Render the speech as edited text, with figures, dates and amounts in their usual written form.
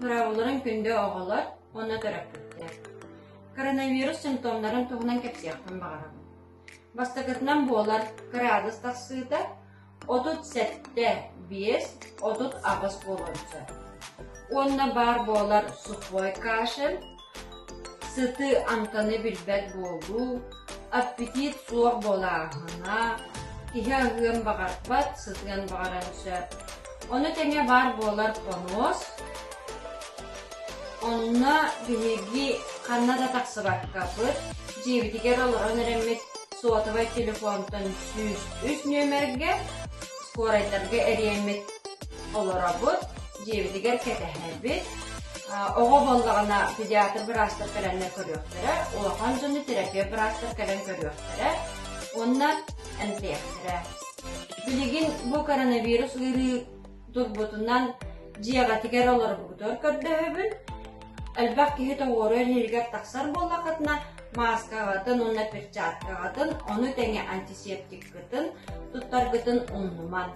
Дорооболорун күндү оҕолор уонна төрөппүттэр. Коронавирус симптомнарын туһунан кэпсиэхпин баҕарабын. Бастакытынан буолар кыраадыс тахсыыта 37 5 38 буолуон сөп. Уонна баар буолар сухой кашель, сыты амтаны билбэт буолуу, аппетит суох буолааһына, киһи аһыан баҕарбат, сытыан баҕаран сөп. Ону тэҥэ баар буолар понос, онно биһиги ханна да тахсыбаккабыт, дьиэбитигэр олорон эрэммит сотовай телефонтан 103 нүөмэргэ скорайдарга эрийэммит олоробут, дьиэбитигэр кэтэһэбит. Оҕо буоллаҕына педиатр быраастар кэлэннэр көрүөхтэрэ, улахан дьону терапевт быраастар кэлэн көрүөхтэрэ уонна эмтиэхтэрэ. Билигин бу коронавирус ыарыы турбутунан дьиэҕитигэр олорбутугар көрдөһөбүн. Элбэх киһи тоҕуоруйар иһигэр тахсар буоллаххытына, мааскаҕытын уонна перчаткаҕытын, ону тэҥэ антисептиккытын туттаргытын умнумаҥ.